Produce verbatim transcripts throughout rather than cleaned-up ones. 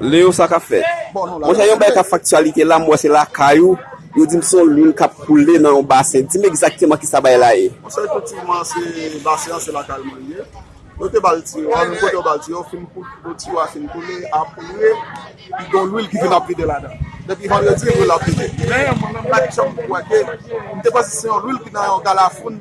Leo, sa k ap fèt? Monchè, yon bagay k ap fè aktyalite la, m wè se lakay ou. Yo di m se yon lwil k ap koule nan yon basen. Di m egzakteman kisa bagay la ye. Monchè, efektivman, se basen an, se lakay mwen li ye. Yo te ba l tiyo a, menm kote yo ba l tiyo, fin kou-, tiyo a fin koule, apre, li gen lwil ki vin ap vide ladan. Depi vandredi, lwil ap vide. Men, mwen menm, m pa t janm kwè ke, m te panse se yon lwil ki nan yon galafoun,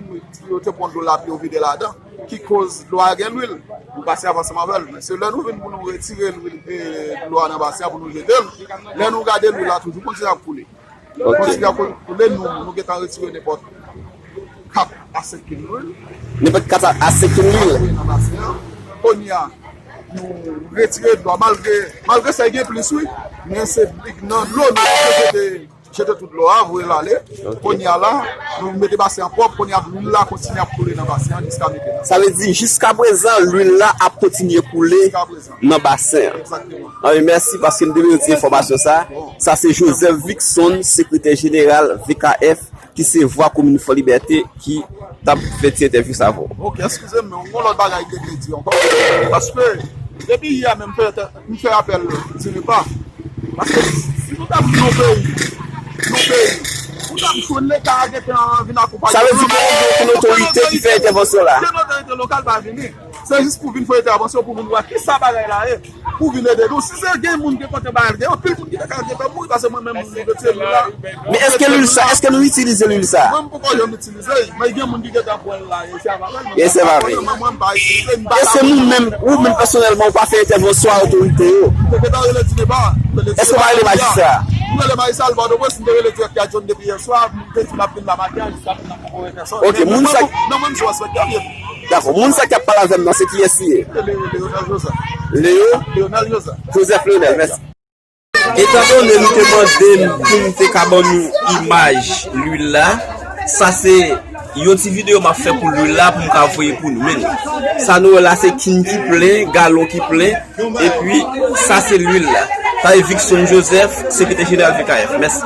yo te pran dlo lapli, yo vide ladan, ki koz dlo a gen lwil. Nou pase avan ansanm avè l. Men se lè nou vin pou nou retire lwil, e, dlo a nan basen an pou nou jete l, lè nou gade lwil la toujou kontinye ap koule. Kontinye ap koule, nou, nou gentan retire nenpòt kat a senk kil lwil. Nenpòt kat a senk kil lwil. Nan basen an. Kounye a, nou retire dlo a, malgre, malgre sa gen plis, wi, men se nan dlo nou jete, jete tout dlo a, voye l ale. Kounye a la, nou mete basen an pwòp, kounye a lwil la kontinye ap koule nan basen an jiska mete nan. Sa vle di, jiska prezan, lwil la ap kontinye koule nan basen an. Anben, mèsi paske m te bezwen ti enfòmasyon sa. Sa se Joseph Vixon, sekretè jeneral V K F, ki se vwa komin Fò Libète, ki t ap fè ti entèvyou sa avè w. Ok, eskize m, men yon lòt bagay ke m te di ankò. Paske, depi yè, men m fè, m fè apèl Diripa. Paske si nou t ap nan peyi, nan peyi, nou t ap jwenn Leta a gentan vin akonpaye nou. Sa vle di gen okenn otorite ki fè entèvansyon la? Okenn otorite lokal pa vini. Se jis pou vin fè entèvansyon, pou vin wè kisa bagay la ye, pou vin ede nou. Si se gen moun ki kontan bagay, gen anpil moun ki te ka gentan mouri, paske mwen menm, moun yo te mouri la. Men èske lwil sa, èske nou itilize lwil sa? Mwen, m poko janm itilize l, men gen moun ki gentan pran l la, e se avè l. E se avè l. Mwen, mwen, mwen, m pa itilize, m pa. Èske nou menm, ou menm pèsonèlman, ou pa fè entèvansyon a otorite yo? Te gentan rele Diripa, rele Diripa. Èske ou pa rele majistra? M rele majistra, l Pòtoprens, m te rele direktè adjwen depi yè swa, m te di m ap vin la maten an, jiska kounye a m poko wè pèsòn. Ok, moun sa. Non, mwen, m sou enspektè, byen. Dakò, moun sa k ap pale avè m nan, se kiyès li ye? Leonel Joseph. Leo? Leonel Joseph. Joseph Leonel, mèsi. Etandone nou te mande m pou m te ka ban nou imaj lwil la, sa se yon ti videyo m ap fè pou lwil la pou m ka voye pou nou. Men sa nou wè la se kin ki plen, galon ki plen, epi sa se lwil la. Sa se Vixon Joseph, sekretè jeneral V K F. Mèsi.